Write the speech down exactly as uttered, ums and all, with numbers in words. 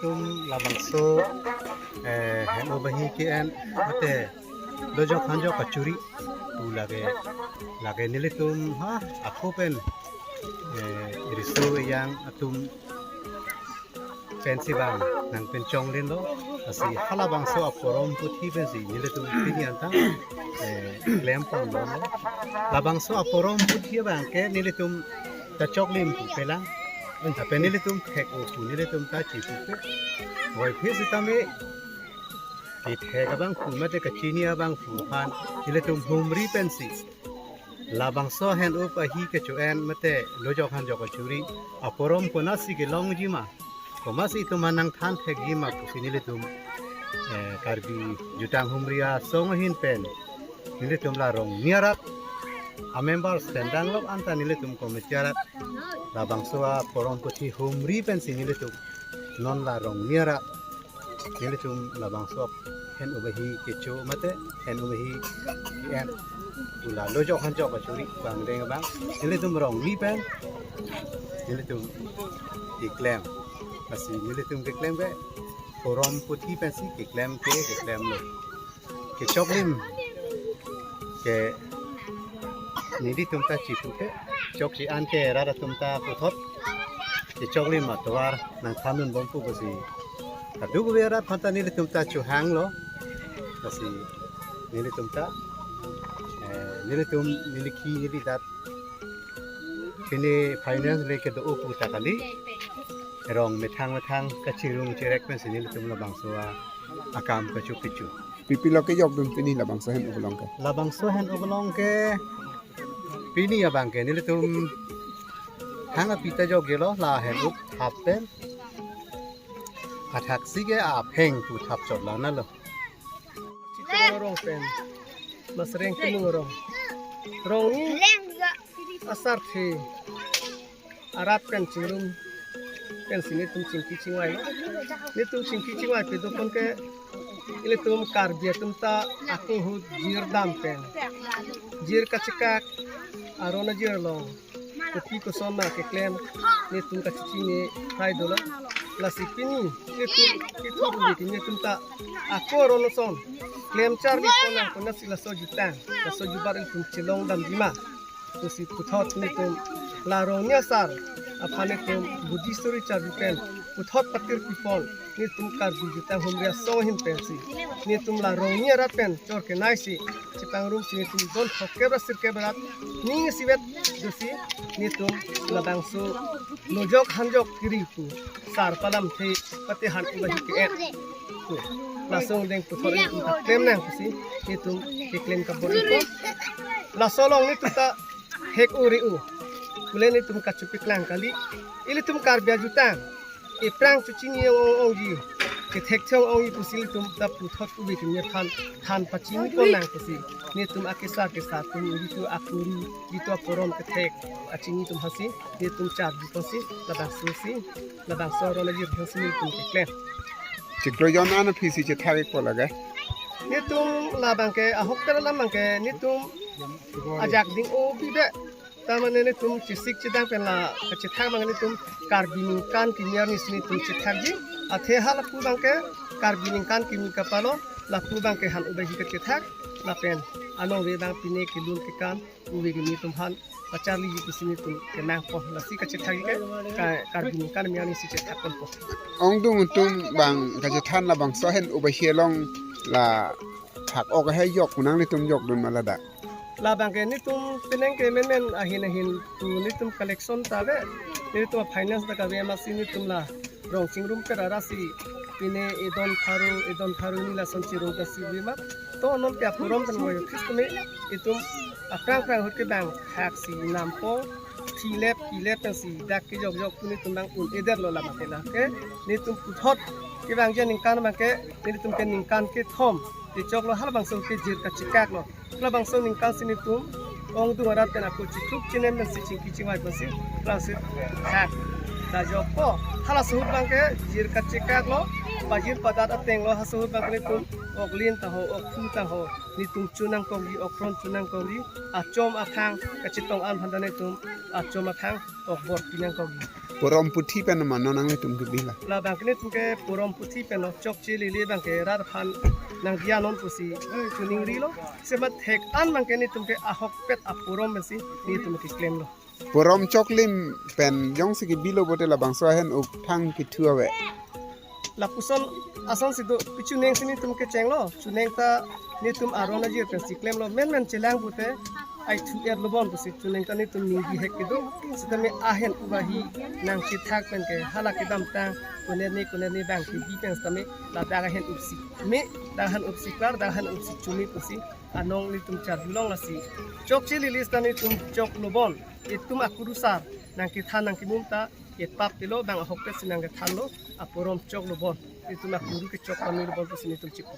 Labangso eh, heno bahi ke-en mate lojok hanjok kachuri pu lake, lake nelitum ha ako pen eh, riso ejang atum pensi bang nangpinchonglinlo. Lasi halabangso aporom puthi pensi nelitum pini anta eh, klempon lo. Labangso aporom puthi abangke nelitum ta choklim pu pelang, lapen nelitum thek-o pu nelitum ta chipupe. Voiphit sitame kethek abangphu mate kachini abangphu aphan nelitum humri pensi labangso heno bahi kecho-en mate lojok hanjok kachuri aporom konatsi kelongjima, komatsi itum aphan nangthan thekjima pusi nelitum eh, Karbi Jutang Humri Asong ahin pen nelitum la rong ni arat amembers pen danglok anta nelitum committee arat labangso aporom puthi humri pensi nelitum non la rong ni arat nelitum labangso heno bahi kecho mate heno bahi en pu la lojok hanjok kachuri bang deng bang nelitum rong ni pen nelitum keklem. Lasi nelitum keklem ke porom puthi pensi keklem ke keklemlo. Kechoklim ke nelitum ta chipupe, chokche an ke rat atum ta puthot kechoklim atovar nangthandun bompo pusi. Kadokave arat aphan ta nelitum ta chohanglo. Lasi nelitum ta eh, nelitum neli khi neli dat pini finance le kedo-o pu ta kali, rong methang methang kachirung chirek pensi nelitum labangso akam kachupichu. Pi pi lo kejokdun pini labangso heno along ke? Labangso heno along ke pini abangke nelitum hang api ta jokjelo, la heno thap pen athaksi ke apheng pu thap chot la nalo. Chitro rong pen Masreng Timung rong, rong ni asarthe arat pen chingrum pensi netum chingki chingvai. Netum chingki chingvai pidopon ke ilitum Karbi atum ta akung ahut jir dam pen, jir kachekak, aron ajir along kopi koson ma keklem netum kachechini phai dolo. Lasi pini netum kithur uli ke netum ta ako aron ason klem charlipon nang konatsi laso jutang, laso jubat ilitum chelong damjima pusi puthot netum la rong ni asar aphan netum Buddhist story charli pen puthot patir pipon netum Karbi Jutang Humri Asong ahin pensi netum la rong ni arat pen chor kenaisi chepangrum si netum don thok kebra sir kebra ning isivet dosi netum labangso lojok hanjok kiri pu sar palamthe pate heno bahi ke-en pu laso angdeng puthot netum ta klem nang pusi netum keklem kabor-ipo. Laso along netum ta hek-o re-o pule netum kachepaklang kali. Ilitum Karbi ajutang ephrang chuchini ong ong ongji, kethek thek ong ongji pusi ilitum ta puthot ove kimi aphan than pachinipon nang pusi netum akesar kesar atum jitu akuri jitu aporom kethek kachini atum aphansi netum charli ponsi labangso si labangso aron ajir aphansi netum keklem. Chiklo jon an aphi si chethak-ikpo lake? Netum labangke ahok kara lam abangke netum ajak ding-o bibe. Tamane netum chesik chedang pen la kachethak abang netum Karbi ningkan kimi arni si netum chethakji. Athe ha lapu abangke Karbi ningkan kimi kapalo, lapu abangke heno bahi kachethak, lapen anong ave abang pine kelun kekan ove kimi atum aphan pacharliji pusi netum kenangpo. Lasi kachethak ke ka-, Karbi ningkan kimi arni si chethakponpo. Ongdung atum abang kachethan labangso heno bahi along la thak-ok ahe jok pu nanglitum jokdun ma ladak? Labangke netum penang ke menmen ahin ahin pu netum collection ta ave, netum finance ta kave amatsi netum la rong chingrum kara ra si pine edon pharo, edon pharo hini lason chirung ta si ave ma. To non ke aporom pen voiphit sitame itum aphrang phrang ahut ke bang thaksi nampo, thilep ilep pensi dak kejok jok pu netum bang un-edetlo. Lama ke lake netum puthot kevangji aningkan abangke netum ke ningkan kethom kechoklo, halabangso ke jir kachekaklo. Halabangso ningkan si netum ongdung arat pen ako chithuk chinem pensi chingki chingvai pensi, halasi thak ta jokpo. Halaso ahut abangke jir kachekaklo. Pajir padat ateng lo, haso ahut abang ke netum oklin ta ho, okphu ta ho, netum chonangkokji, okron chonangkokji, achom athang kachetong an aphan ta netum achom athang okbor pinangkokji. Purom puthi pen ma non nanglitum kebila? Labang ke netum ke purom puthi pen lo, chokche lele abang ke rat aphan nangdiya non pusi choningrilo. Sema thek an abang ke netum ke ahokpet apurom pensi netum keklemlo. Purom choklim pen jongsi kebilo pulote labangso ahen up thang kethu ave. Lapuson asonsi do, pichuneng si netum kechenglo, chuneng ta netum aron ajir pensi klemlo, menmen chelang pute ai thu er lo bon pusi chuneng ta netum ningje hek kedo, sitame ahen up ahi nangchethak pen ke hala kedamtang konerni konerni abang kebi pen sitame ladak ahen upsi me, dak ahen upsi klar, dak ahen upsi chumi pusi anong netum charjulong, lasi chokche lele sita netum choklo bon. Itum akurusar nangkethan nangkemum ta epap tilo, bang ahokpet si nangkethanlo, apurom choklo bon. Itum akuru kechok pamelo bon pusi netum chipu.